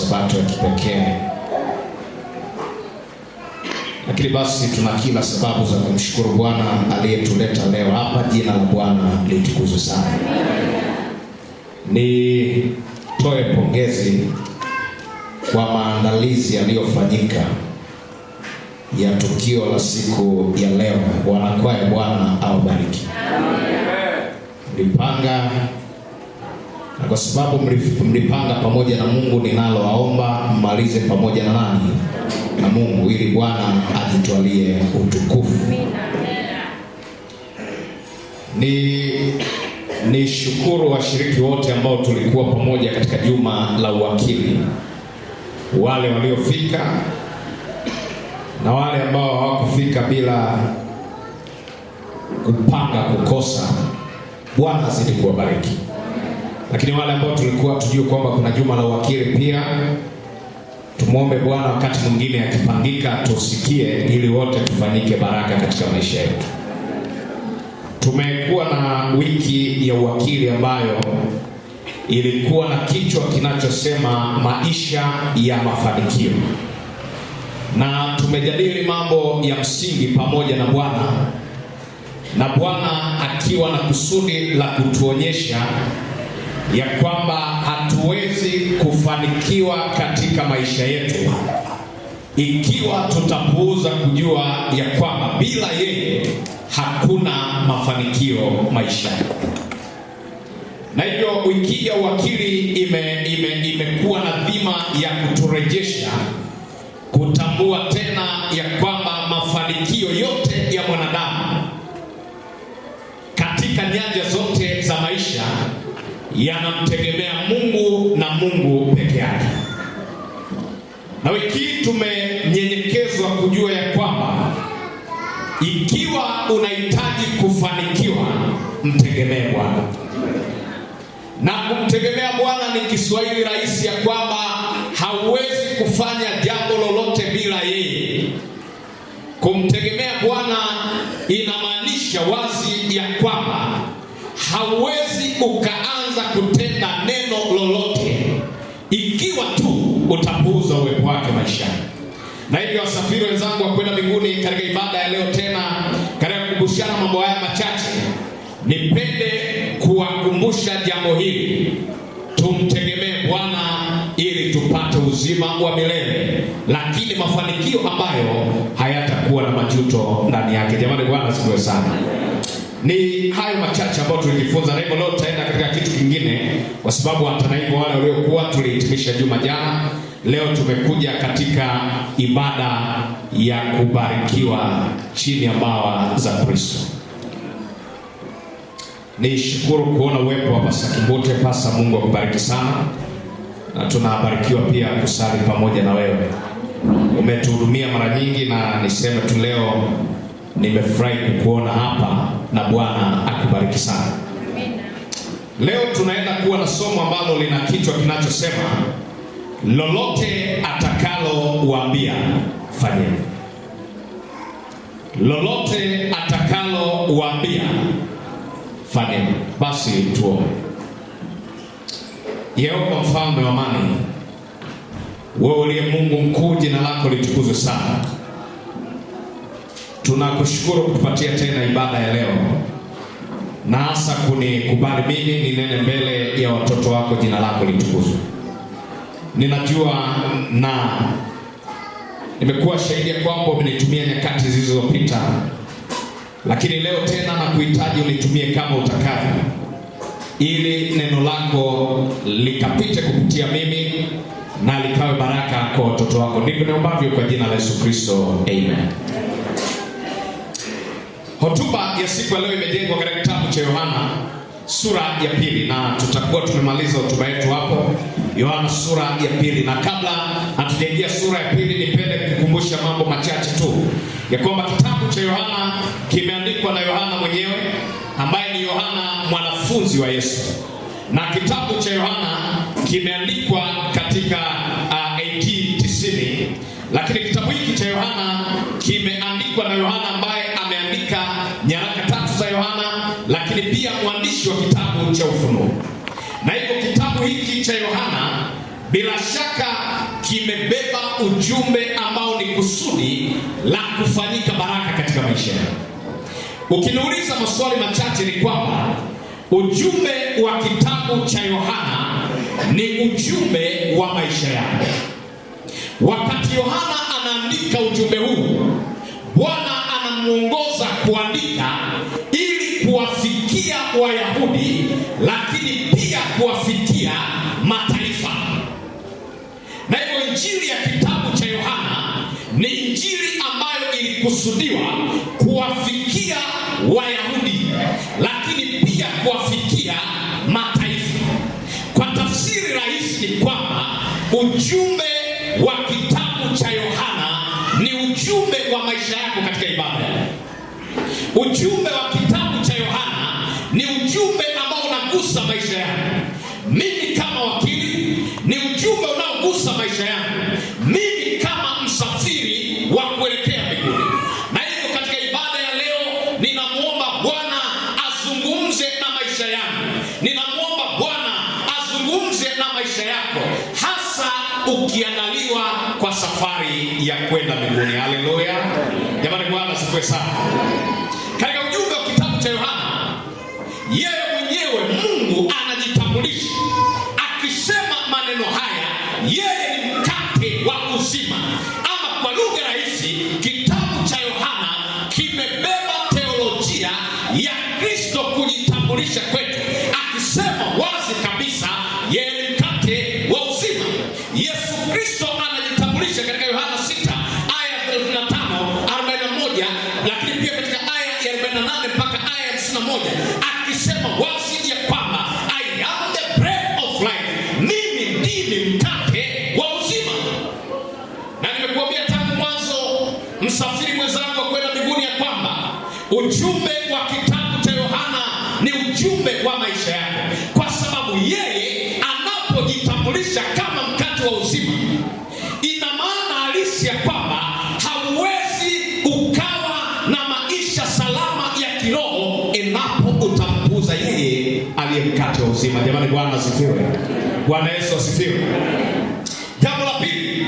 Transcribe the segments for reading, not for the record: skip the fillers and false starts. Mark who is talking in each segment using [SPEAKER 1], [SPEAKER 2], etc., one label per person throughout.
[SPEAKER 1] sabato ya kipekee. Lakini basi tuna kila sababu za kumshukuru Bwana aliyetuleta leo hapa. Jina la Bwana litukuzwe sana. Nitoe pongezi kwa maandalizi yaliyofanyika ya tukio la siku ya leo. Wanakwaya, Bwana awabariki. Mlipanga, na kwa sababu mlipanga pamoja na Mungu, ninalowaomba mmalize pamoja na nani? Na Mungu, ili Bwana ajitwalie utukufu. Ni shukuru washiriki wote ambao tulikuwa pamoja katika juma la uwakili, wale waliofika na wale ambao hawakufika bila kupanga kukosa. Bwana azidi kuwabariki. Lakini wale ambao tulikuwa tujue kwamba kuna juma la uwakili pia, tumwombe Bwana wakati mwingine akipangika tusikie, ili wote tufanyike baraka katika maisha yetu. Tumekuwa na wiki ya uwakili ambayo ilikuwa na kichwa kinachosema maisha ya mafanikio, na tumejadili mambo ya msingi pamoja na Bwana, na Bwana akiwa na kusudi la kutuonyesha ya kwamba hatuwezi kufanikiwa katika maisha yetu ikiwa tutapuuza kujua ya kwamba bila yeye hakuna mafanikio maishani. Na hivyo wiki ya uwakili imekuwa na dhima ya kuturejesha kutambua tena ya kwamba mafanikio yote ya mwanadamu katika nyanja zote za maisha yanamtegemea Mungu na Mungu peke yake. Na wiki hii tumenyenyekezwa kujua ya kwamba ikiwa unahitaji kufanikiwa, mtegemee Bwana. Na kumtegemea Bwana ni Kiswahili rahisi ya kwamba hauwezi kufanya jambo lolote bila yeye. Kumtegemea Bwana inamaanisha wazi ya kwamba hauwezi ukaanza kutenda neno lolote ikiwa tu utapuuza uwepo wake maishani. Na hivyo wasafiri wenzangu wa kwenda mbinguni, katika ibada ya leo tena, katika kukumbushana mambo haya machache, nipende kuwakumbusha jambo hili: tumtegemee Bwana ili tupate uzima wa milele, lakini mafanikio ambayo hayatakuwa na majuto ndani yake. Jamani, Bwana asifiwe sana. Ni hayo machache ambayo tulijifunza, na hivyo leo tutaenda katika kitu kingine, kwa sababu hata na hivyo wale waliokuwa tulihitimisha juma jana, leo tumekuja katika ibada ya kubarikiwa chini ya mbawa za Kristo. Nishukuru kuona uwepo wa Pasta Kimbute. Pasta, Mungu akubariki sana, na tunabarikiwa pia kusali pamoja na wewe. Umetuhudumia mara nyingi, na niseme tu leo nimefurahi kukuona hapa, na Bwana akubariki sana. Leo tunaenda kuwa na somo ambalo lina kichwa kinachosema lolote atakalowaambia fanyeni. Lolote atakalowaambia fanyeni. Basi tuombe. Yehova mfalme wa amani, wewe uliye Mungu mkuu, jina lako litukuzwe sana. Tunakushukuru kutupatia tena ibada ya leo, na hasa kunikubali mimi ninene mbele ya watoto wako, jina lako litukuzwe. Ninajua na nimekuwa shahidi ya kwamba umenitumia nyakati zilizopita, lakini leo tena nakuhitaji unitumie kama utakavyo, ili neno lako likapite kupitia mimi na likawe baraka kwa watoto wako. Ndivyo niombavyo kwa jina la Yesu Kristo, amen. Hotuba ya siku ya leo imejengwa katika kitabu cha Yohana sura ya 2, na tutakuwa tumemaliza hotuba yetu hapo Yohana sura ya 2. Na kabla hatujaingia sura ya 2, nipende kukumbusha mambo machache tu ya kwamba kitabu cha Yohana kimeandikwa na Yohana mwenyewe ambaye ni Yohana mwanafunzi wa Yesu, na kitabu cha Yohana kimeandikwa katika AD 90, lakini kitabu hiki cha Yohana kimeandikwa na Yohana ambaye ameandika nyaraka 3 za Yohana, lakini pia mwandishi wa kitabu cha Ufunuo. Na hivyo kitabu hiki cha Yohana Bila shaka kimebeba ujumbe ambao ni kusudi la kufanyika baraka katika maisha yako. Ukiniuliza maswali machache ni kwamba ujumbe wa kitabu cha Yohana ni ujumbe wa maisha yako. Wakati Yohana anaandika ujumbe huu, Bwana anamuongoza kuandika ili kuwafikia Wayahudi, lakini pia kuwafikia mataifa. Na hivyo injili ya kitabu cha Yohana ni injili ambayo ilikusudiwa kuwafikia Wayahudi, lakini pia kuwafikia mataifa. Kwa tafsiri rahisi ni kwamba ujumbe wa kitabu cha Yohana ni ujumbe wa maisha yako katika ibada. Ujumbe wa kitabu cha Yohana ni ujumbe ambao unagusa maisha yako. Mimi kama wakili, ni ujumbe unaogusa maisha yangu. Mimi kama msafiri wa kuelekea mbinguni. Na hivyo katika ibada ya leo ninamwomba Bwana azungumze na maisha yangu. Ninamwomba Bwana azungumze na maisha yako, hasa ukiandaliwa kwa safari ya kwenda mbinguni. Haleluya! Jamani, Bwana asifiwe sana. Katika ujumbe wa kitabu cha Yohana, yeye mwenyewe Mungu anajitambulisha akisema maneno haya, yeye ni mkate wa uzima. Ama kwa lugha rahisi, kitabu cha Yohana kimebeba teolojia ya Kristo kujitambulisha kwetu, akisema wazi kabisa yeye ni mkate wa uzima. Yesu Kristo anajitambulisha katika Yohana 6 aya ya 35, 41, lakini pia katika aya ya 48 mpaka aya ya 51, akisema wazi ya kwamba I am the bread of life, mimi ndimi mkate wa uzima. Na nimekuambia tangu mwanzo, msafiri mwenzangu wa kwenda mbinguni, ya kwamba ujumbe wa kitabu cha Yohana ni ujumbe wa maisha yako, kwa sababu yeye anapojitambulisha kama mkate wa uzima, ina maana halisi ya kwamba hauwezi ukawa na maisha salama ya kiroho endapo utampuuza yeye aliye mkate wa uzima. Jamani, Bwana asifiwe! Bwana Yesu asifiwe! Jambo la pili,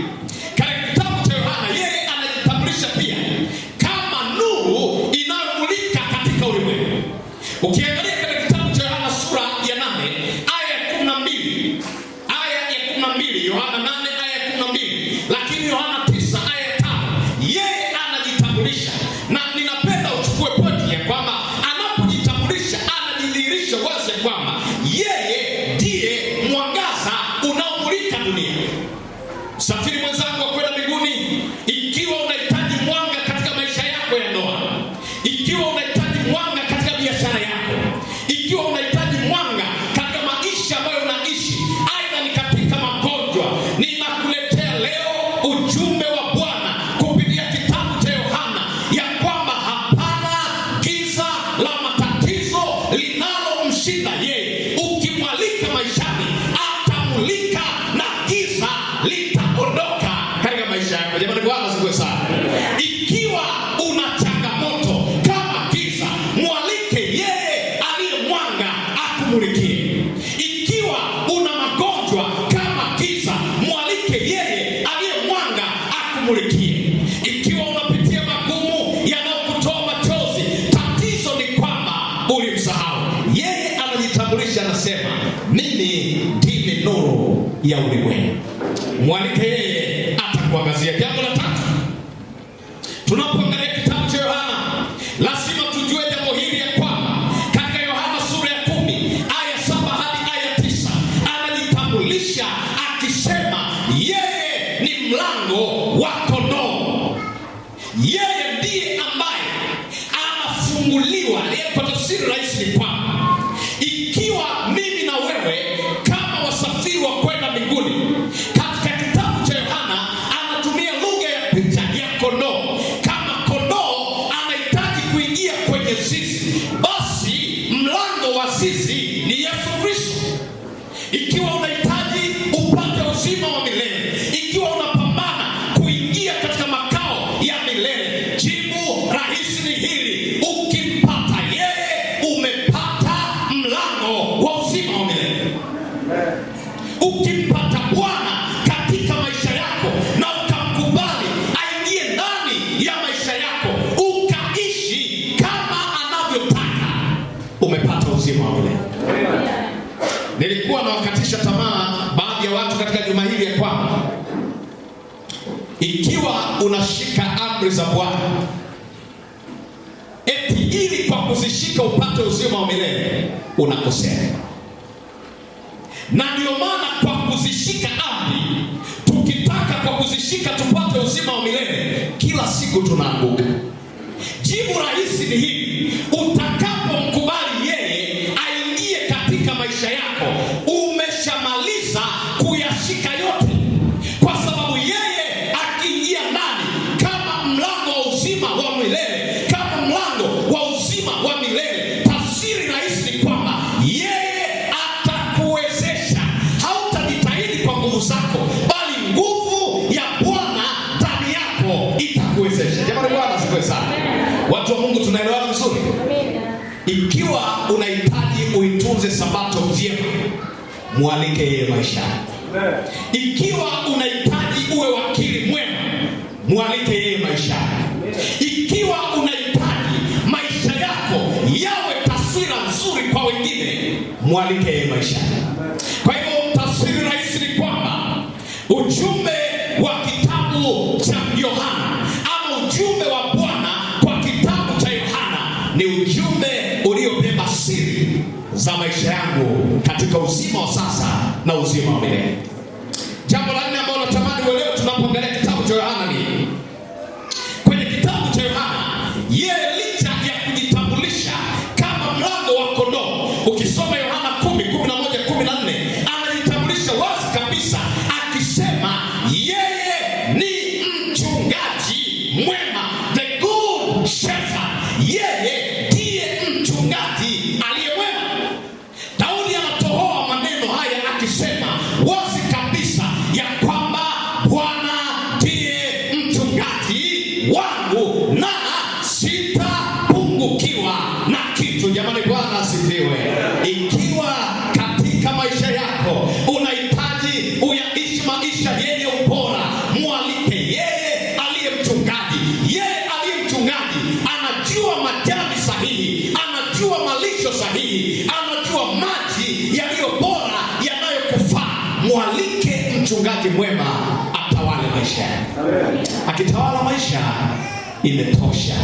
[SPEAKER 1] katika kitabu cha Yohana yeye anajitambulisha pia kama nuru inayomulika katika ulimwengu. Ukiangalia katika kitabu cha Yohana sura ya 8 aya ya 12, aya ya 12, Yohana 8 aya ya 12, lakini Yohana 9 aya ya 5, yeye anajitambulisha, na ninapenda uchukue pointi ya kwamba anapojitambulisha anajidhihirisha wazi kwamba yeye ndiye mwangaza unaomulika dunia. Safiri mwenzangu wa kwenda mbinguni, ikiwa unahitaji mwanga katika maisha yako ya ndoa, ikiwa unahitaji mwanga katika biashara yako, ikiwa unahitaji mwanga katika maisha ambayo unaishi, aidha ni katika magonjwa, ninakuletea leo ujumbe wa Bwana kupitia kitabu cha Yohana ya kwamba hapana giza la matatizo linalomshinda yeye. Ukimwalika maishani, atamulika na giza litaondoka katika maisha yako. Jamani, Bwana asifiwe sana. Ikiwa una changamoto kama giza, mwalike yeye aliye mwanga akumulikie. Ikiwa una magonjwa kama giza, mwalike yeye aliye mwanga akumulikie. Ikiwa unapitia magumu yanayokutoa machozi, tatizo ni kwamba ulimsahau yeye. Anajitambulisha, anasema mimi ndimi nuru ya ulimwengu. Mwalike yeye, atakuangazia. Jambo la tatu, tunapoangalia kitabu cha Yohana lazima tujue jambo hili ya kwamba katika Yohana sura ya 10 aya 7 hadi aya 9 anajitambulisha akisema yeye ni mlango wa kondoo. Yeye ndiye ambaye anafunguliwa. Kwa tafsiri rahisi ni kwamba ikiwa mimi na wewe kama wasafiri wa kwenda mbinguni, katika kitabu cha Yohana anatumia lugha ya picha ya kondoo. Kama kondoo anahitaji kuingia kwenye zizi, basi mlango wa zizi ni Yesu Kristo. Ikiwa unahitaji upate uzima wa milele, ikiwa unapambana kuingia katika makao ya milele, jibu rahisi ni hili: ukimpata yeye umepata Ikiwa unashika amri za Bwana eti ili kwa kuzishika upate uzima wa milele, unakosea. Na ndio maana kwa kuzishika amri, tukitaka kwa kuzishika tupate uzima wa milele, kila siku tunaanguka. Jibu rahisi ni hili: utakapomkubali yeye aingie katika maisha yako, umeshamaliza kuyashika yote, kwa sababu yeye akiingia ndani kama mlango wa uzima wa milele, kama mlango wa uzima wa milele, tafsiri rahisi ni kwamba yeye atakuwezesha. Hautajitahidi kwa nguvu zako, bali nguvu ya Bwana ndani yako itakuwezesha. Jamani, Bwana asifiwe sana. Watu wa Mungu, tunaelewana vizuri? Ikiwa unahitaji uitunze Sabato vyema, mwalike yeye maishani. Ikiwa unahitaji uwe wakili mwema, mwalike yeye maishani. Ikiwa unahitaji maisha yako yawe taswira nzuri kwa wengine, mwalike yeye maishani. Kwa hivyo tafsiri rahisi ni kwamba ujumbe wa kitabu cha Yohana ama ujumbe wa Bwana kwa kitabu cha Yohana ni ujumbe uliobeba siri za maisha yangu katika uzima wa sasa na uzima wa milele. Jambo la nne ambalo natamani uelewe tunapoangalia kitabu cha Yohana ni kwenye kitabu cha Yohana, yeye licha ya kujitambulisha kama mlango wa kondoo, ukisoma Yohana 10, 11, 14, anajitambulisha wazi kabisa akisema yeye ni mchungaji mwema, the good shepherd. Yeye ndiye mchungaji aliye mwema. Daudi anatohoa maneno haya akisema wazi kabisa ya kwamba Bwana ndiye mchungaji wangu na sitapungukiwa na kitu. Jamani, Bwana asifiwe. Ikiwa katika maisha yako unahitaji uyaishi maisha yenye ubora, mwalike yeye aliye mchungaji. Yeye aliye mchungaji anajua majani sahihi, anajua malisho sahihi, anajua maji yaliyo bora yanayokufaa. Mwalike mchungaji mwema atawale maisha yako. Akitawala maisha, imetosha.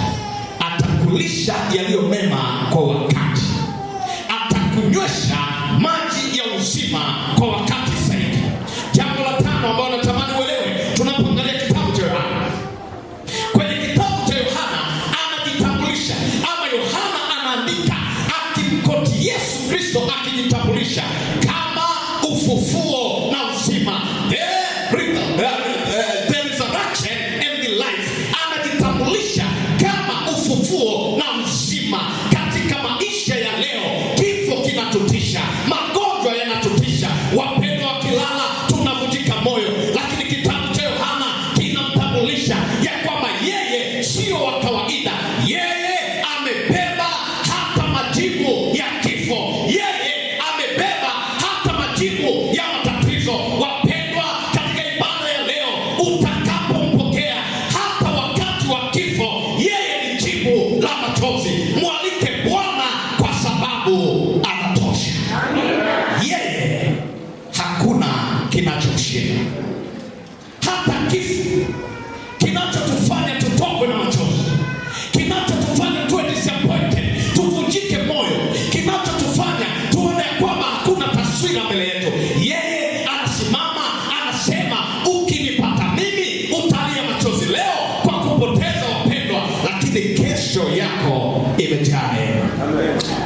[SPEAKER 1] Atakulisha yaliyo mema kwa wakati, atakunywesha maji ya uzima kwa wakati sahihi. Jambo la tano ambalo natamani uelewe tunapoangalia kitabu cha Yohana, kwenye kitabu cha Yohana anajitambulisha ama Yohana anaandika akimquote Yesu Kristo akijitambulisha kama ufufuo na uzima, the resurrection and the life. Anajitambulisha kama ufufuo na uzima. Katika maisha ya leo, kifo kinatutisha, magonjwa yanatutisha, wapendwa wakilala tunavunjika moyo, lakini kitabu cha Yohana kinamtambulisha ya kwamba yeye sio wa kawaida, yeye amebeba hata majibu ya kifo, yeye amebeba hata majibu ya matatizo. Wapendwa, katika ibada ya leo utakapompokea hata wakati wa kifo, yeye ni jibu la machozi. Mwalike Bwana kwa sababu anatosha. Yeye hakuna kinachomshinda, hata kifo kinachotufanya tutokwe na machozi, kinachotufanya tuwe disappointed, tuvunjike moyo, kinachotufanya tuone ya kwamba hakuna taswira mbele yetu. Yeye anasimama anasema, ukinipata mimi utalia machozi leo kwa kupoteza wapendwa, lakini kesho yako imejaa neema.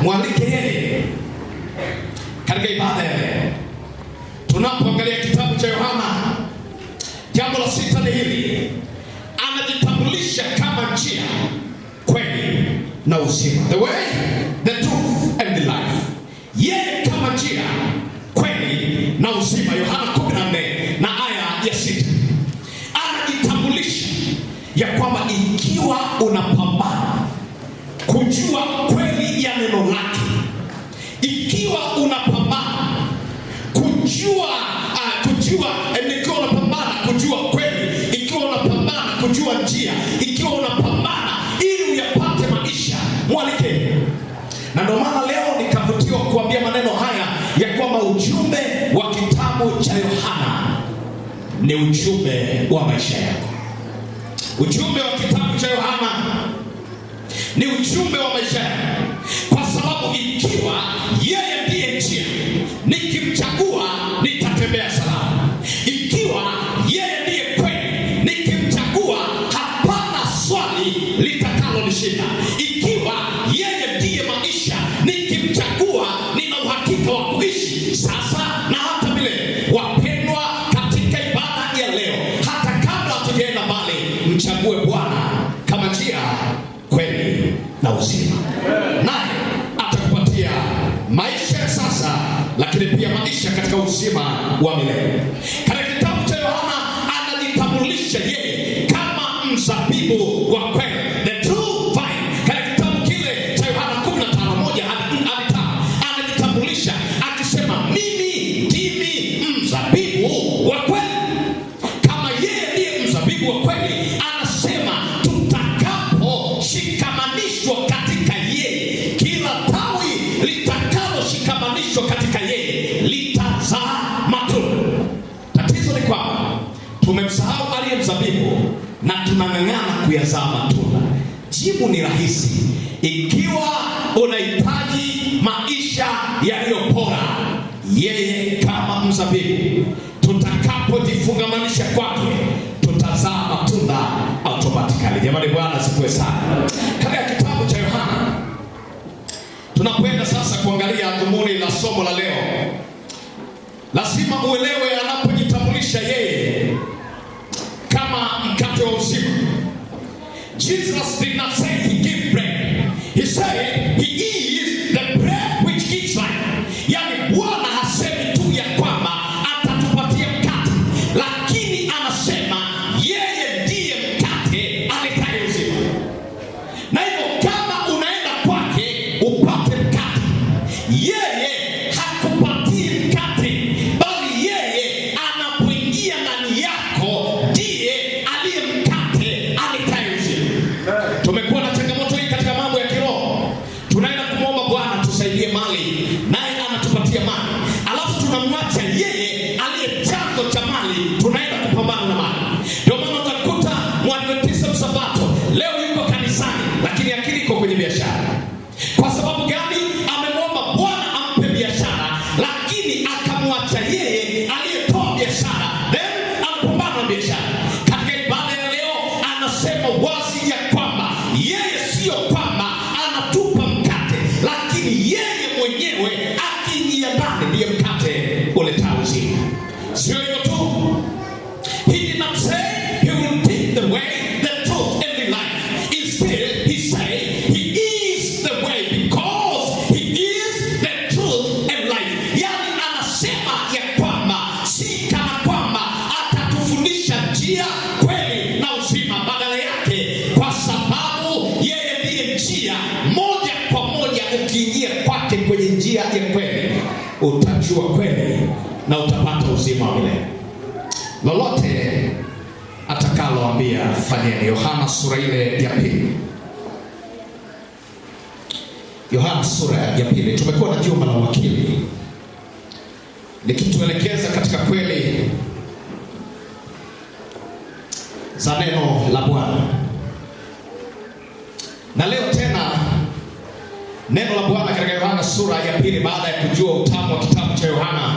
[SPEAKER 1] Mwalike yeye katika ibada ya leo. Tunapoangalia kitabu cha Yohana, jambo la sita ni hili: anajitambulisha kama njia, kweli na uzima, the way, the truth and the life. Yeye kama njia, kweli na uzima, Yohana 14 na aya ya 6. Anajitambulisha ya kwamba ikiwa unapambana kujua kweli ya neno lake, ikiwa unapambana kujua, ikiwa unapambana kujua kweli, ikiwa unapambana kujua njia, ikiwa unapambana ili uyapate maisha, mwalike. Na ndio maana leo nikavutiwa kuambia maneno haya ya kwamba ujumbe wa kitabu cha Yohana ni ujumbe wa maisha yako. Ujumbe wa kitabu cha Yohana ni ujumbe wa maisha yangu, kwa sababu ikiwa yeye ndiye njia, nikimchagua nitatembea salama. Ikiwa yeye ndiye kweli, nikimchagua hapana swali litakalonishinda. Ikiwa yeye ndiye maisha, nikimchagua nina uhakika wa kuishi sasa na hata milele. Wapendwa, katika ibada ya leo, hata kabla hatujaenda mbali, mchague Bwana kama njia, kweli na uzima, naye atakupatia maisha ya sasa, lakini pia maisha katika uzima wa milele. Katika kitabu cha Yohana anajitambulisha yeye kama mzabibu wa kweli, the true vine. Katika kitabu kile cha Yohana 15:1 hadi 5 anajitambulisha akisema, mimi ndimi mzabibu wa kweli. Kama yeye ndiye mzabibu wa kweli, anasema tutakaposhikamanishwa katika yeye, kila tawi litakaloshikamanishwa katika yeye litazaa matunda. Tatizo ni kwamba tumemsahau aliye mzabibu na tunang'ang'ana kuyazaa matunda. Jibu ni rahisi. Ikiwa unahitaji maisha yaliyo bora, yeye kama mzabibu, tutakapojifungamanisha kwake tutazaa matunda automatically. Jamani, Bwana asifiwe sana. Katika kitabu cha Yohana tunapoenda sasa kuangalia dhumuni la somo la leo, lazima uelewe anapojitambulisha yeye kama mkate wa uzima. Jesus did not say he give bread. He said he is the bread which gives life. Yani Bwana hasemi tu ya kwamba atatupatia mkate, lakini anasema yeye ndiye mkate aletaye uzima. Na hivyo kama unaenda kwake upate mkate, yeye hakupatii mkate, bali yeye anapoingia ndani yako ndiye aliye mkate aletaye uzima. Tumekuwa na changamoto hii katika mambo ya kiroho. Tunaenda kumwomba Bwana tusaidie mali, naye anatupatia mali, alafu tunamwacha yeye aliye chanzo cha mali, tunaenda kupambana na mali. Ndio maana utakuta Mwadventista Msabato leo yuko kanisani, lakini akili iko kwenye biashara. Kwa sababu gani? Amemwomba Bwana ampe biashara, lakini akamwacha yeye aliyetoa biashara, then anapambana na biashara. Katika ibada ya leo anasema wazi ya kwamba yeye siyo kwamba anatupa mkate, lakini yeye mwenyewe akiingia ndani ndiye mkate uletao uzima. Sio hivyo tu, he did not say he will take the way, the truth, and the life. Instead, he said he is the way because he is the truth and life. Yani anasema ya kwamba si kana kwamba atatufundisha njia, kweli na uzima, badala yake kwa sababu yeye ndiye njia, moja kwa moja ukiingia kwake kwenye njia ya kweli utajua kweli na utapata uzima wa milele. Lolote atakaloambia fanyeni. Yohana sura ile ya 2. Yohana sura ya 2. Tumekuwa na juma la wakili likituelekeza katika kweli za neno la Bwana, na leo tena neno la Bwana katika Yohana sura ya 2, baada ya kujua utamu wa kitabu cha Yohana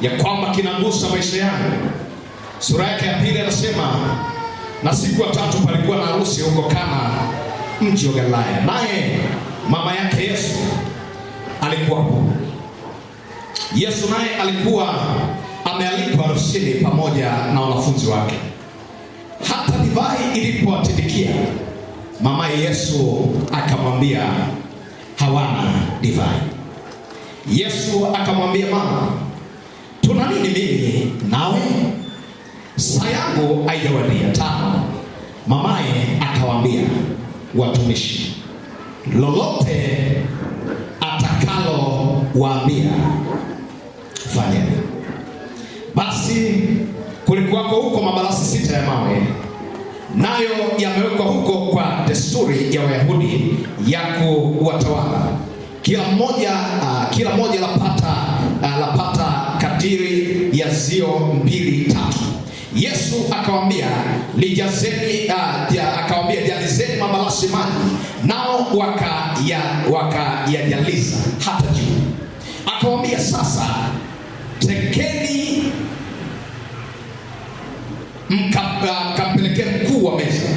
[SPEAKER 1] ya kwamba kinagusa maisha yangu. Sura yake ya 2 anasema, na siku ya tatu palikuwa na harusi huko Kana, mji wa Galilaya, naye mama yake Yesu alikuwapo. Yesu naye alikuwa amealikwa harusini pamoja na wanafunzi wake. Hata divai ilipowatindikia, mama Yesu akamwambia, hawana divai. Yesu akamwambia, mama, tuna nini mimi nawe? Saa yangu haijawadia. 5. Mamaye akawaambia watumishi, lolote atakalowaambia fanyeni. Basi kulikuwako huko mabalasi 6 ya mawe, nayo yamewekwa huko kwa desturi ya Wayahudi ya kuwatawala. Kila mmoja lapata kadiri ya zio 2-3. Yesu akawaambia, lijazeni, akawaambia jalizeni mabalasi maji, nao wakayajaliza hata juu. Akawaambia, sasa tekeni mkampelekee mkuu wa meza.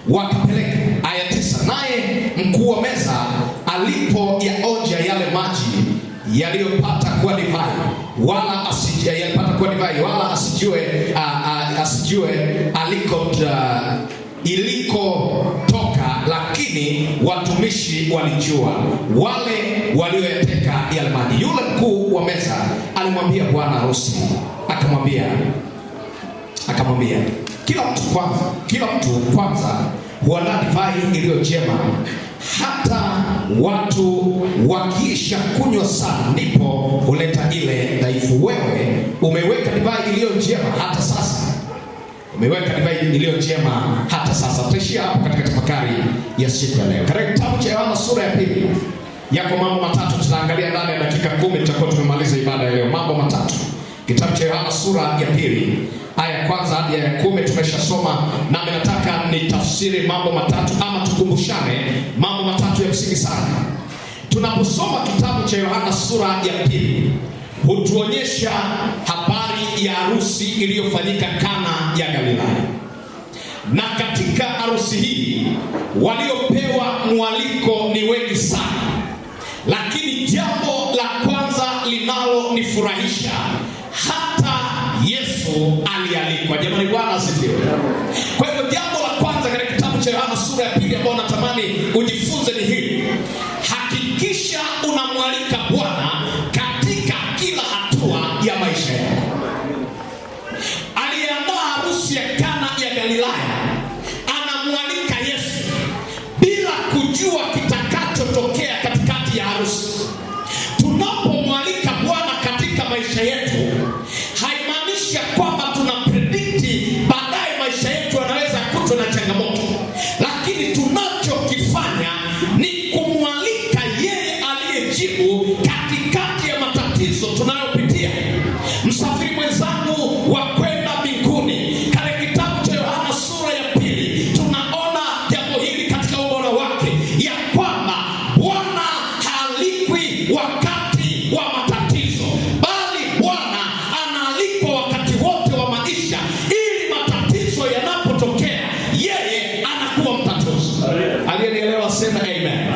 [SPEAKER 1] Wakapeleka. Aya 9, naye mkuu wa meza alipoyaonja yale maji yaliyopata kuwa divai, wala asijue, yalipata kuwa divai, wala asijue, asijue aliko ilikotoka, lakini watumishi walijua, wale walioyateka yale maji. Yule mkuu wa meza alimwambia bwana harusi, akamwambia kila mtu kwanza huandaa divai iliyo njema, hata watu wakiisha kunywa sana, ndipo huleta ile dhaifu. Wewe umeweka divai iliyo njema hata sasa, umeweka divai iliyo njema hata sasa. Tutaishia hapo katika tafakari ya siku ya leo. Katika kitabu cha Yohana sura ya 2 yako mambo matatu tutaangalia ndani ya dakika 10, tutakuwa tumemaliza ibada ya leo. Mambo matatu. Kitabu cha Yohana sura ya 2 aya kwanza hadi aya 10 tumeshasoma, nami nataka nitafsiri mambo matatu ama tukumbushane mambo matatu ya msingi sana. Tunaposoma kitabu cha Yohana sura ya 2 hutuonyesha habari ya harusi iliyofanyika Kana ya Galilaya. Na katika harusi hii waliopewa mwaliko ni wengi sana. Lakini jambo la kwanza linalonifurahisha, hata Yesu alialikwa. Jamani, Bwana asifiwe. Kwa hivyo jambo la kwanza katika kitabu cha Yohana sura ya 2 ambao natamani ujifunze ni hili: hakikisha unamwalika Bwana katika kila hatua ya maisha yako. Aliandaa harusi ya Kana ya Galilaya, anamwalika Yesu bila kujua kitakachotokea katikati ya harusi. Tunapomwalika Bwana katika maisha yetu, haimaanishi kwamba tuna predict baadaye maisha yetu yanaweza kutwa na changamoto, lakini tunachokifanya ni kumwalika yeye aliyejibu katikati ya matatizo tunayopitia. Msafiri mwenzangu wa kwenda mbinguni, katika kitabu cha Yohana sura ya 2 tunaona jambo hili katika ubora wake, ya kwamba Bwana haalikwi wakati wa matatizo, bali Bwana anaalikwa wakati wote wa maisha, ili matatizo yanapotokea yeye anakuwa mtatuzi. Aliyenielewa sema amen.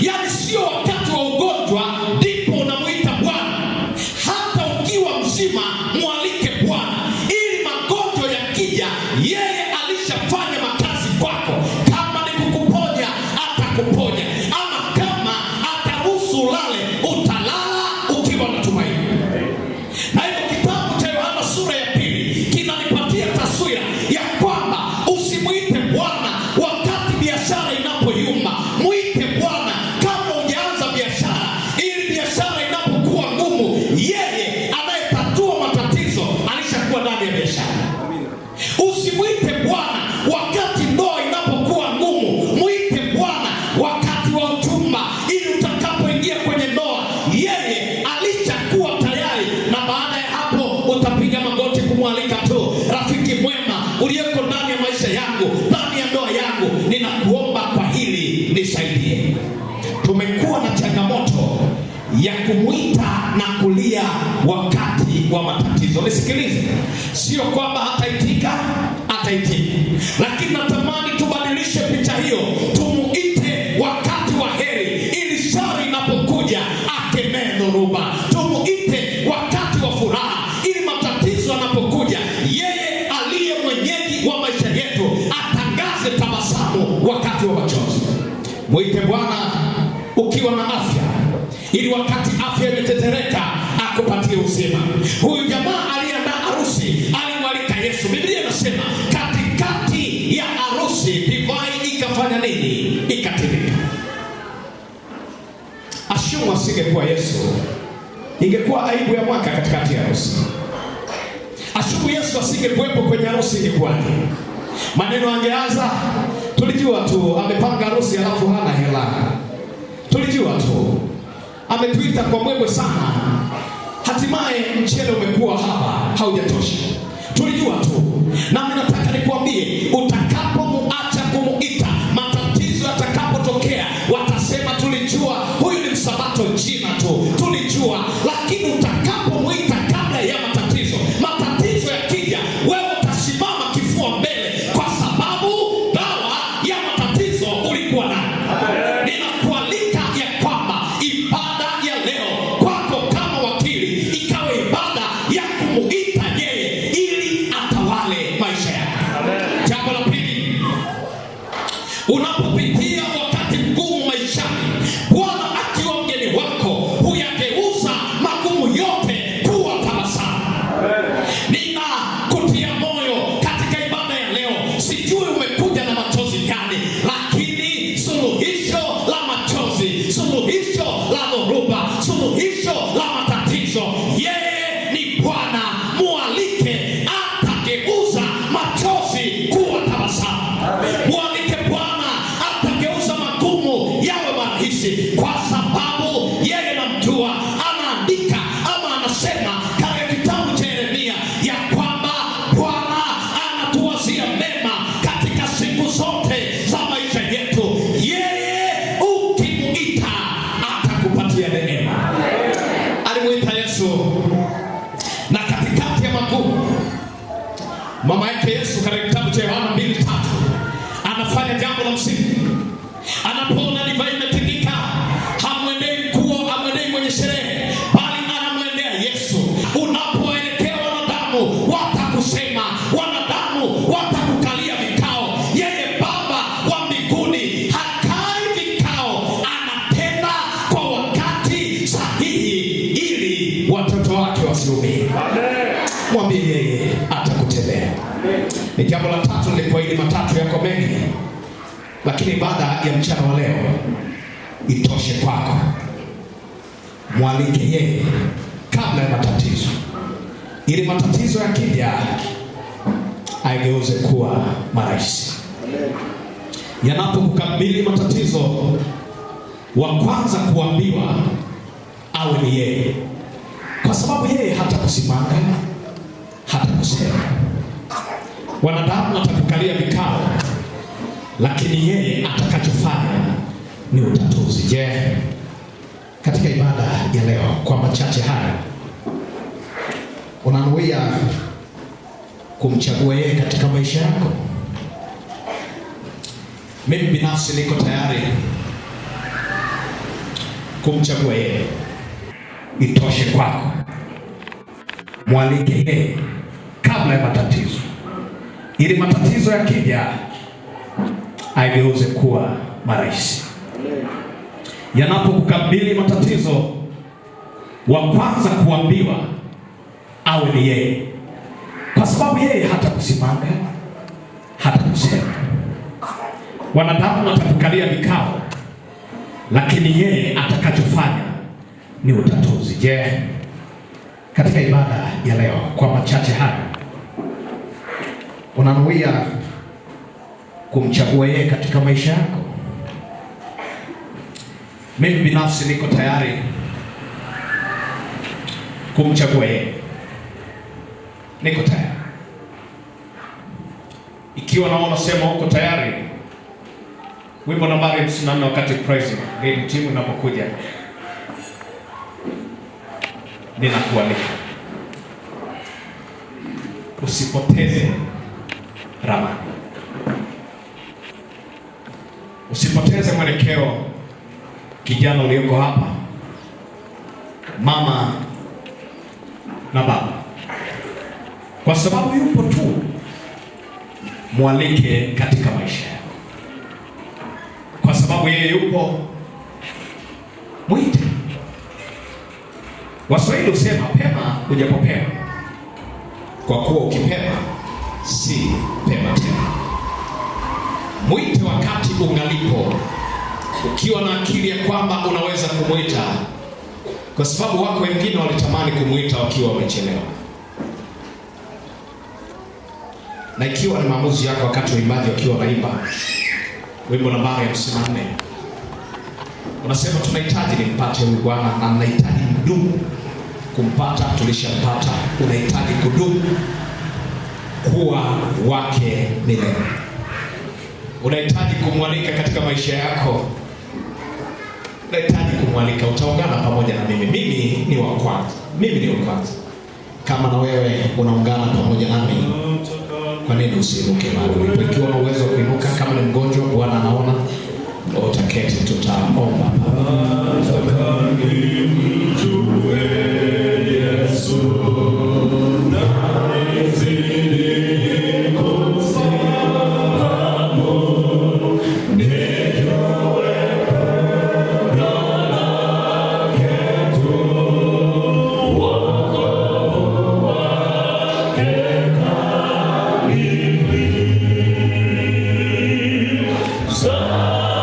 [SPEAKER 1] Yaani sio wakati wa ugonjwa ndipo unamuita Bwana. Hata ukiwa mzima mwalike Bwana, ili magonjwa yakija yeye alishafanya makazi kwako. Kama ni kukuponya atakuponya, ama kama ataruhusu ulale utalala ukiwa na tumaini. Na hivyo kitabu cha Yohana sura ya 2 kinanipatia taswira ya kwamba usimuite Bwana wakati biashara inapoyumba. Muite Bwana kabla hujaanza biashara, ili biashara inapokuwa ngumu, yeye anayetatua matatizo alishakuwa ndani ya biashara. Usimuite Bwana wakati ndoa inapokuwa ngumu, muite Bwana wakati wa uchumba, ili utakapoingia kwenye ndoa yeye alishakuwa tayari, na baada ya hapo utapiga magoti kumwalika tu, rafiki mwema uliyeko ndani ya maisha yangu, ndani ya ndoa yangu, ninakuomba kwa hili nisaidie. Tumekuwa na changamoto ya kumuita na kulia wakati wa matatizo. Nisikilize, sio kwamba hataitika, ataitika, lakini natamani tubadilishe picha hiyo, tumuite wakati wa heri, ili shari inapokuja akemee dhoruba. Tumuite wakati wa furaha, ili matatizo yanapokuja yeye aliye mwenyeji wa maisha yetu atangaze tabasamu wakati wa machozi. Muite Bwana ukiwa na afya, ili wakati afya imetetereka akupatie uzima. Huyu jamaa aliandaa harusi, alimwalika Yesu. Biblia inasema katikati ya harusi divai ikafanya nini? Ikatimika. Ashumu asingekuwa Yesu, ingekuwa aibu ya mwaka katikati ya harusi. Ashumu Yesu asingekuwepo kwenye harusi, ingekuwaje? Maneno angeanza, tulijua tu amepanga harusi alafu hana hela. Tulijua tu ametuita kwa mwemwe sana, hatimaye mchele umekuwa haba, haujatosha. Tulijua tu. Nami nataka nikuambie, utakapomuacha kumuita, matatizo yatakapotokea, watasema tulijua, huyu ni msabato jina tu, tulijua. Lakini utakapomuita kabla ya matatizo, matatizo yakija, wewe utasimama kifua mbele, kwa sababu dawa ya matatizo ulikuwa nayo. Ninakualika ya kwamba ibada ya leo kwako kama wakili ikawe ibada ya kumuita yeye ili atawale maisha yako. Jambo la pili, unapopitia wakati mgumu maishani, Bwana akiwa mgeni wako huyageuza magumu yote kuwa tabasamu. Ninakutia moyo katika ibada ya leo. Sijui umekuja na machozi gani, lakini suluhisho la machozi, suluhisho la dhoruba, suluhisho la matatizo, yeye ni Bwana. Mualike, atageuza machozi kuwa tabasamu. Mualike Bwana, atageuza magumu yawe marahisi, kwa sababu yeye namjua. Anaandika ama anasema katika kitabu cha Yeremia ya kwamba Bwana anatuwazia mema katika siku zote za maisha yetu. Yeye ukimuita atakupatia neema. Alimuita Yesu na katikati ya magumu, mama yake Yesu katika kitabu cha Yohana 2:3 anafanya jambo la msingi. Anapoona divai imetingika, hamwendei mkuu, hamwendei mwenye sherehe, bali anamwendea Yesu. Unapoelekea wanadamu watakusema, wanadamu watakukalia vikao. Yeye Baba wa mbinguni hakai vikao, anatenda kwa wakati sahihi ili watoto wake wasiumie. Mwambie yeye atakutendea. Ni jambo la tatu, nilikuahidi matatu, yako mengi, lakini ibada ya mchana wa leo itoshe kwako. Mwalike yeye kabla ya matatizo, ili matatizo yakija aigeuze kuwa marahisi. Yanapokukabili matatizo, wa kwanza kuambiwa awe ni yeye, kwa sababu yeye hatakusimanga, hatakusema. Wanadamu watakukalia vikao, lakini yeye atakachofanya ni utatuzi. Je, katika ibada ya leo, kwa machache haya, unanuia kumchagua yeye katika maisha yako? Mimi binafsi niko tayari kumchagua yeye. Itoshe kwako, mwalike yeye kabla ya matatizo, ili matatizo yakija aigeuze kuwa marahisi. Yanapokukabili matatizo, wa kwanza kuambiwa awe ni yeye, kwa sababu yeye hatakusimanga, hatakusema. Wanadamu watakukalia vikao, lakini yeye atakachofanya ni utatuzi. Je, katika ibada ya leo, kwa machache haya, unanuia kumchagua yeye katika maisha yako? Mimi binafsi niko tayari kumchagua yeye, niko tayari. Ikiwa naona unasema uko tayari, wimbo nambari 54 wakati praise lead team inapokuja, ninakualika usipoteze ramani, usipoteze mwelekeo. Kijana ulioko hapa, mama na baba, kwa sababu yupo tu, mwalike katika maisha yako, kwa sababu yeye yupo, mwite. Waswahili husema pema hujapopema, kwa kuwa ukipema si pema tena. Mwite wakati ungalipo, ukiwa na akili ya kwamba unaweza kumwita, kwa sababu wako wengine walitamani kumwita wakiwa wamechelewa. Na ikiwa ni maamuzi yako, wakati waimbaji wakiwa wanaimba wimbo nambari 54 unasema tunahitaji nimpate huyu Bwana na ninahitaji mdumu kumpata, tulishampata. Unahitaji kudumu kuwa wake milele. Unahitaji kumwalika katika maisha yako, unahitaji kumwalika. Utaungana pamoja na mimi. Mimi ni wa kwanza, mimi ni wa kwanza. Kama na wewe unaungana pamoja nami, kwa nini usiinuke mahali ulipo? Ikiwa una uwezo wa kuinuka, kama ni mgonjwa, Bwana anaona, utaketi, tutaomba.
[SPEAKER 2] Nataka nimjue Yesu na nizidi kumfahamu, nijue pendo lake tu, wokovu wake kamili. Zaidi,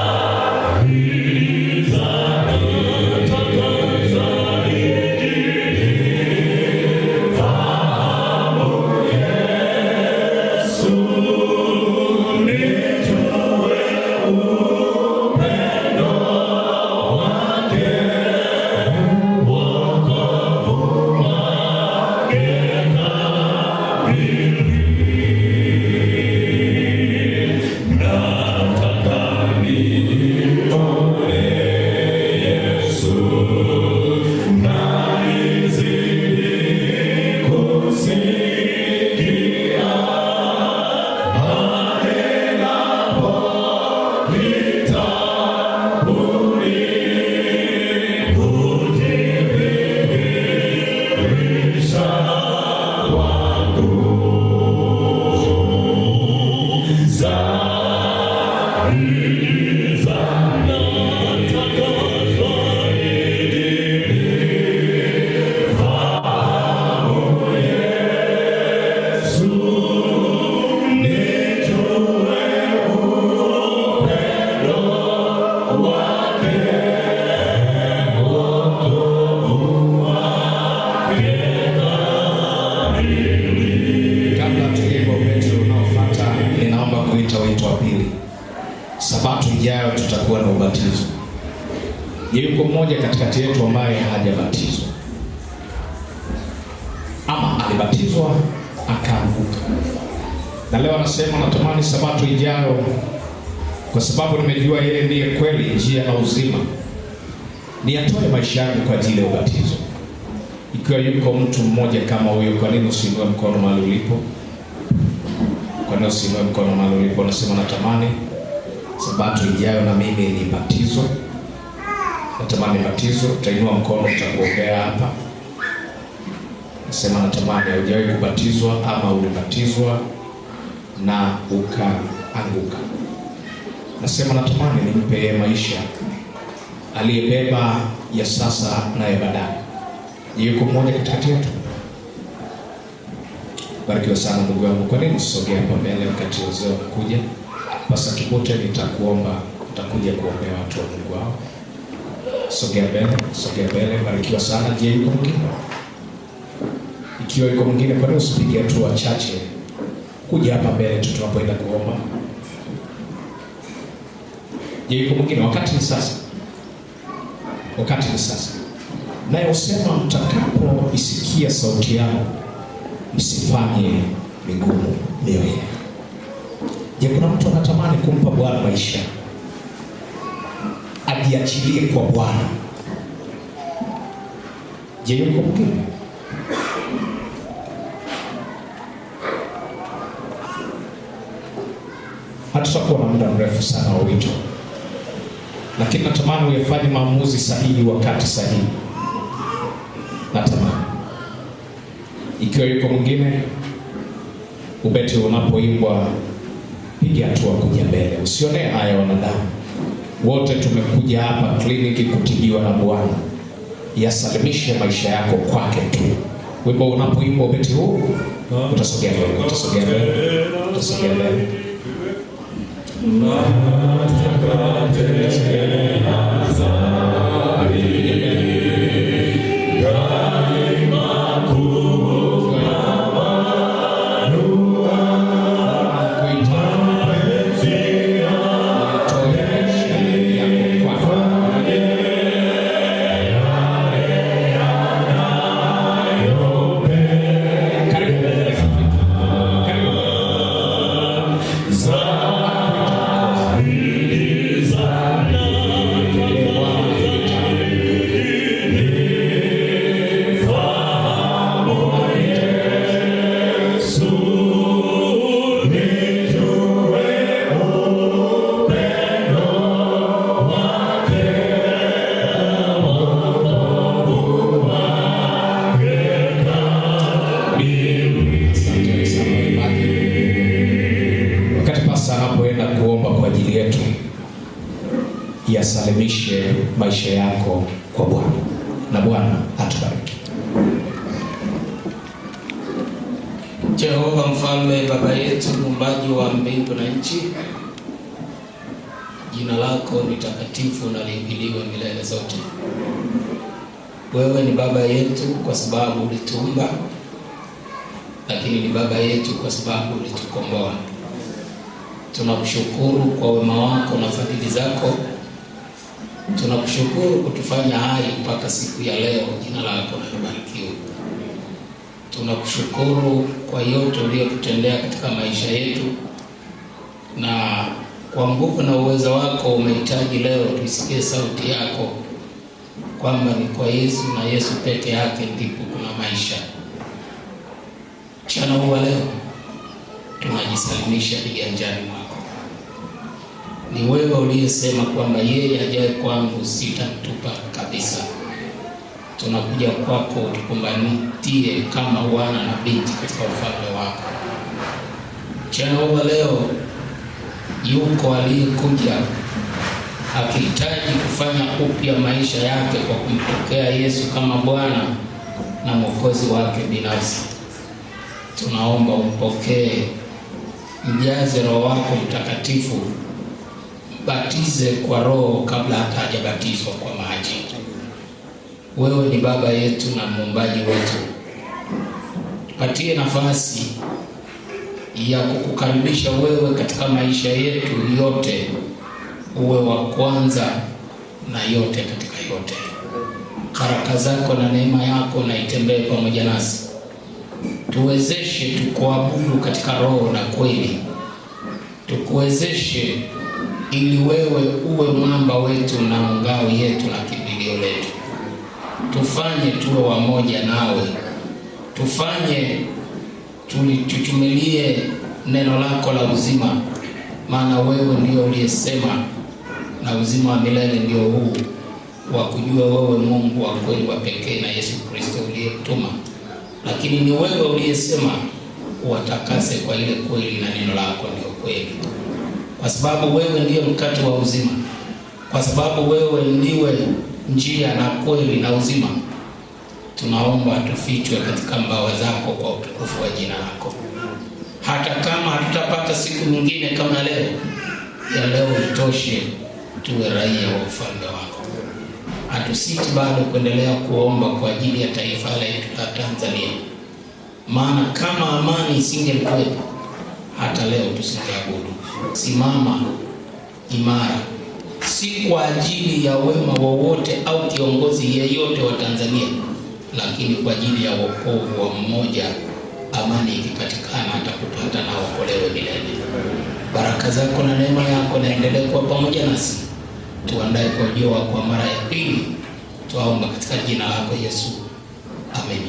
[SPEAKER 2] nataka zaidi nimfahamu Yesu, nijue upendo wake, wokovu wake kamili. Nataka nione Yesu na nizidi kusikia anenapo kitabuni, hujidhihirisha kwangu. Zaidi, nataka zaidi nimfahamu Yesu, nijue upendo wake, wokovu wake kamili.
[SPEAKER 1] Kabla tuimbe ubeti unaofuata, ninaomba kuita wito wa pili. Sabato ijayo tutakuwa na ubatizo. Je, yuko mmoja katikati yetu ambaye hajabatizwa ama alibatizwa akaanguka? Na leo anasema natamani sabato ijayo, kwa sababu nimejua yeye ndiye kweli, njia na uzima, niyatoe maisha yangu kwa ajili ya ubatizo. Ikiwa yuko mtu mmoja kama huyo, kwa nini usiinue mkono mahali ulipo? Kwa nini usiinue mkono mahali ulipo? Unasema natamani sabato ijayo na mimi nibatizwe, natamani nibatizwe. Utainua mkono, tutakuombea hapa. Nasema natamani, haujawahi kubatizwa ama ulibatizwa na ukaanguka. Nasema natamani nimpe yeye maisha aliyebeba ya sasa na ya baadaye. Je, yuko mmoja katikati yetu? Barikiwa sana ndugu yangu. Kwa nini usisogee hapa mbele wakati wazee wanakuja? Pasta Kibute, nitakuomba utakuja kuombea watu wa Mungu hao. Sogea mbele, sogea mbele. Barikiwa sana. Je, yuko mwingine? Ikiwa yuko mwingine, kwa nini usipige hatua chache kuja hapa mbele tu tunapoenda kuomba? Je, yuko mwingine? Wakati ni sasa, wakati ni sasa. Naye husema mtakapoisikia sauti yangu msifanye migumu mioyo yenu. Je, kuna mtu anatamani kumpa Bwana maisha, ajiachilie kwa Bwana? Je, yuko mwingine? Hatutakuwa na muda mrefu sana wa wito, lakini natamani uyafanye maamuzi sahihi wakati sahihi. Natamani ikiwa yuko mwingine, ubeti unapoimbwa, piga hatua kuja mbele, usionee haya wanadamu. Wote tumekuja hapa kliniki kutibiwa na Bwana. Yasalimishe maisha yako kwake tu. Wimbo unapoimbwa ubeti huu, utasogea mbele, utasogea mbele, utasogea mbele.
[SPEAKER 2] Nataka tena zaidi, daima kupambanua
[SPEAKER 1] Kuita
[SPEAKER 2] mapenzi
[SPEAKER 1] uyatoe maisha yako kwake. Karibu. Karibu. yetu, yasalimishe maisha yako kwa Bwana, na Bwana atubariki.
[SPEAKER 3] Jehova Mfalme, Baba yetu, muumbaji wa mbingu na nchi, jina lako ni takatifu na lihimidiwe milele zote. Wewe ni baba yetu kwa sababu ulituumba, lakini ni baba yetu kwa sababu ulitukomboa. Tunakushukuru kwa wema wako na fadhili zako. Tunakushukuru kutufanya hai mpaka siku ya leo. Jina lako na libarikiwe. Tunakushukuru kwa yote uliyotutendea katika maisha yetu, na kwa nguvu na uwezo wako umehitaji leo tuisikie sauti yako kwamba ni kwa Yesu na Yesu peke yake ndipo kuna maisha. Mchana huu wa leo tunajisalimisha viganjani mwako. Ni wewe uliyesema kwamba yeye ajaye kwangu sitamtupa kabisa. Tunakuja kwako utukumbatie kama wana na binti katika ufalme wako. Mchana huu wa leo yuko aliyekuja akihitaji kufanya upya maisha yake kwa kumpokea Yesu kama Bwana na Mwokozi wake binafsi. Tunaomba umpokee, mjaze Roho wako Mtakatifu, batize kwa Roho kabla hata hajabatizwa kwa maji. Wewe ni Baba yetu na muumbaji wetu, tupatie nafasi ya kukukaribisha wewe katika maisha yetu yote, uwe wa kwanza na yote katika yote. Baraka zako na neema yako na itembee pamoja nasi, tuwezeshe tukuabudu katika roho na kweli, tukuwezeshe ili wewe uwe mwamba wetu na ngao yetu na kimbilio letu. Tufanye tuwe wamoja nawe, tufanye tulichuchumilie neno lako la uzima, maana wewe ndio uliyesema, na uzima wa milele ndio huu wa kujua wewe Mungu wa kweli wa pekee na Yesu Kristo uliyemtuma. Lakini ni wewe uliyesema uwatakase kwa ile kweli, na neno lako ndio kweli. Kwa sababu wewe ndiye mkate wa uzima, kwa sababu wewe ndiwe njia na kweli na uzima, tunaomba tufichwe katika mbawa zako kwa utukufu wa jina lako. Hata kama hatutapata siku nyingine kama leo, ya leo itoshe, tuwe raia wa ufalme wako. Hatusiti bado kuendelea kuomba kwa ajili ya taifa letu la Tanzania, maana kama amani isingelikuwepo hata leo tusingeabudu. Simama imara, si kwa ajili ya wema wowote au kiongozi yeyote wa Tanzania, lakini kwa ajili ya wokovu wa mmoja. Amani ikipatikana atakupata na okolewe milele. Baraka zako na neema yako naendelee kuwa pamoja nasi, tuandae kwa ujio wako kwa mara ya pili. Twaomba katika jina lako Yesu, amen.